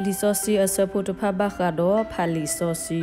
လံာ်စီဆှံအဆၢဖိတဖၣ်ဘၣ်ဃးဒီးဖးလံာ်စီ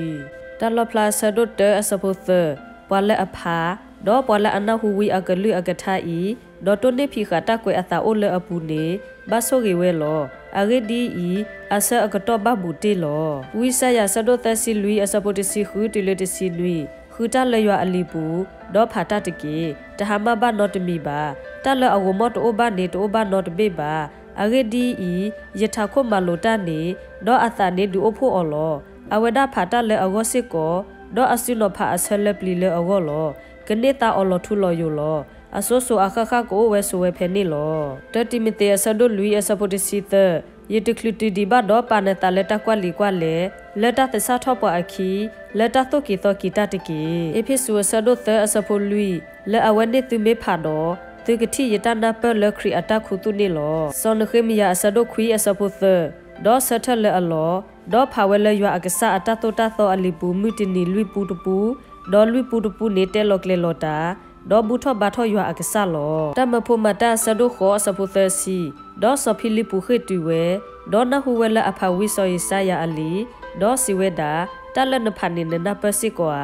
ဆှံ, တၢ်လီၣ်ဖျါအဆၢဒိၣ်တၢအဆၢဖိသၢ, ပှၤလၢအဖး, ဒီးပှၤလၢအနၢ်ဟူဝံအကလုၢ်အကထါအံၤ, ဒီးတိၢ်နီၣ်ဖံးဃာ်တၢ်ကွဲးအသးအိၣ်လၢအပူၤန့ၣ်, ဘၣ်ဆိၣ်ဂ့ၤဝဲလီၤ. အဂ့ၢ်ဒ်အံၤ, အဆၢအကတီၢ်ဘၣ်ဘူးတ့ၢ်လီၤ. ဝံယၡါယၤအဆၢဒိၣ်သၢဆံလွံၢ်အဆၢဖိတဆံဃုတုၤလၢတဆံနွံ, ဃုတၢ်လၢယွၤအလံာ်ပူၤ, ဒီးဖးတၢ်တက့ၢ်. တဟါမၢ်ဘၣ်နီတမံၤဘၣ်. တၢ်လၢအဂိာ်မီၢ်တအိၣ်ဘၣ်န့ၣ် တအိၣ်ဘၣ်နီတဘ့ၣ်ဘၣ်. အဂ့ၢ်ဒ်အံၤ, ယထးခိၣ်မၤလိာ်တၢ်န့ၣ်, ဒီးအသးန့ၣ်ဒုးအိၣ်ဖှိၣ်အီၤလီၤ. အဝဲဒၣ်ဖးတၢ်လၢအဂီၢ်စ့ၢ်ကီး, ဒီးအစုနီၤဖးအဆၢလၢပျံၤလၢအဂီၢ်လီၤ. ကန့ၢ်သါအီၤလီၤထူလီၤယိာ်လီၤ. အစိၤစိၤအဃၣ်ဃၣ်ကအိၣ်ဝဲဆိးဝဲဖဲန့ၣ်လီၤ. တၢတံၤမသ့းအဆၢဒိၣ်လွံၢ်အဆၢဖိတဆံသၢ, ယတချုးတုၤဒံးဘၣ်ဒီးပာ်နသးလၢတၢ်ကွၢ်လံၤကွၢ်လဲၢ်, လၢတၢ်သဆၣ်ထီၣ်ပှၤအခံ, လၢတၢ်သိၣ်က့ၤသီက့ၤတၢ်တက့ၢ်. အ့းဖ့းစူးအဆၢဒိၣ်သၢအဆၢဖိလွံၢ်, လၢအဝဲန့ၣ်သုမ့ၢ်ဖးဒီး, သုကထံၣ်ယတၢ်နၢ်ပၢၢ်လၢခရံာ်အတၢ်ခူသူၣ်န့ၣ်လီၤ. စီၤနဃ့မယၤအဆၢဒိၣ်ခွံအဆၢဖိသၢ, ဒီးဆၢထၢၣ်လၢအလီၢ်, ဒီးဖးဝဲလၢယွၤအကစၢ်အတၢ်သိၣ်တၢ်သီအလံာ်ပူၤမုၢ်တနံၤလွံၢ်ပူတပူ, ဒီးလွံၢ်ပူတပူန့ၣ်တဲလီၤကျဲၤလီၤတၢ်, ဒီးဘူၣ်ထီၣ်ဘါထီၣ်ယွၤအကစၢ်လီၤ. တၢ်မၢဖိမၤတၢ်အဆၢဒိၣ်ဃိးအဆၢဖိသၢဆံ, ဒီးစီၤဖံလံးပူးဃ့ၢ်တုၤဝဲ, ဒီးနၢ်ဟူဝဲလၢအဖးဝံစီၤယၡါယၤအလံာ်, ဒီးစံးဝဲဒၣ်, တၢ်လၢနဖးန့ၣ်နနၢ်ပၢၢ်စ့ၢ်ကီးဧါ.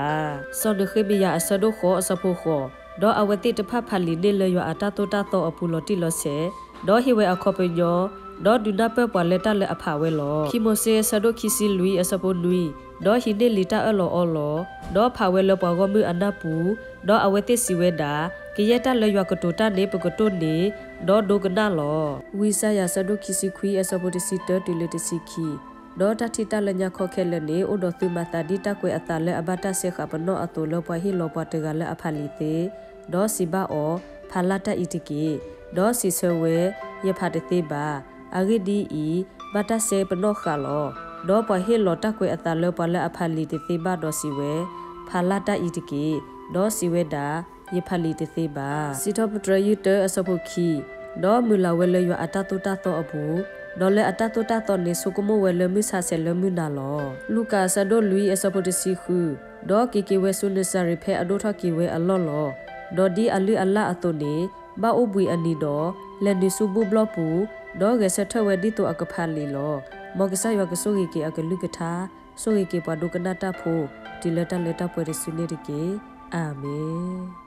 စီၤနဃ့မယၤအဆၢဒိၣ်ဃိးအဆၢဖိဃိး, ဒီးအဝဲသ့ၣ်တဖၣ်ဖးလံာ်န့ၣ်လၢယွၤအတၢ်သိၣ်တၢ်သီအပူၤလီၤတံၢ်လီၤဆဲး, ဒီးဟ့ၣ်ဝဲအခီပညီ, ဒီးဒုးနၢ်ပၢၢ်ပှၤလၢတၢ်လၢအဖးဝဲလီၤ. ခံမိၤၡ့အဆၢဒိၣ်ခံဆံလွံၢ်အဆၢဖိနွံ, ဒီးဟံးန့ၢ်လံာ်တၢ်အၢၣ်လီၤအီလီၤ, ဒီးဖးဝဲလၢပှၤဂီၢ်မုၢ်အနၢ်ပူၤ, ဒီးအဝဲသ့ၣ်စံးဝဲဒၣ်, ကယဲၢ်တၢ်လၢယွၤကတိၤတၢ်န့ၣ်ပကတိၢ်န့ၣ်, ဒီးဒိကနၣ်လီၤ. ဝံယၡါယၤအဆၢဒိၣ်ခံဆံခွံအဆၢဖိတဆံတၢတုၤလၢတဆံခံ, ဒီးတၢ်ထံၣ်တၢ်လၢညါခီခဲလၢာ်န့ၣ် အိၣ်ဒီးသုမၤသးဒ်တၢ်ကွဲးအသးလၢအဘၣ်တၢ်စဲဃာ်ပနီၣ်အသိးလၢပှၤဟ့ၣ်လီၤပှၤတဂၤလၢအဖးလံာ်သ့, ဒီးစံးဘၣ်အီၤ, ဖးလၢ်တၢ်အံၤတက့ၢ်. ဒီးစံးဆၢဝဲ, ယဖးတသ့ဘၣ်. အဂ့ၢ်ဒ်အံၤ, ဘၣ်တၢ်စဲပနီၣ်ဃာ်လီၤ. ဒီးပှၤဟ့ၣ်လီၤတၢ်ကွဲးအသးလၢပှၤလၢအဖးလံာ်တသ့ဘၣ်ဒီးစံးဝဲ, ဖးလၢ်တၢ်အံၤတက့ၢ်. ဒီးစံးဝဲဒၣ်, ယဖးလံာ်တသ့ဘၣ်. စံးထီၣ်ပတြၢၤယုၢ်တၢအဆၢဖိခံ, ဒီးမုၢ်လၢ်ဝဲလၢယွၤအတၢ်သိၣ်တၢ်သီအပူၤ, ဒီးလၢအတၢ်သိၣ်တၢ်သီန့ၣ်ဆိကမိၣ်ဝဲလၢမုၢ်ဆါဆဲးလၢမုၢ်နၤလီၤ. လူၤကၣ်အဆၢဒိၣ်လွံၢ်အဆၢဖိတဆံဃု, ဒီးက့ၤက့ၤဝဲဆူနစၤရ့းဖဲအဒိၣ်ထီၣ်က့ၤဝဲအလီၢ်လီၤ. ဒီးဒ်အလုၢ်အလၢ်အသိးန့ၣ်, ဘၣ်အိၣ်ဘှံးအနံၤဒီး, လဲၤနုာ်ဆူဘူၣ်ဘျီၣ်ပူၤ, ဒီးဂဲၤဆၢထၢၣ်ဝဲဒ်သိးအကဖးလံာ်လီၤ. မ်ကစၢ်ယွၤကဆိၣ်ဂ့ၤက့ၤအကလုၢ်ကထါ, ဆိၣ်ဂ့ၤက့ၤပှၤဒိကနၣ်တၢ်ဖိ, တုၤလၢတၢ်လၢတၢ်ပှဲၤတစုန့ၣ်တက့ၢ်. အၤမ့ၣ်.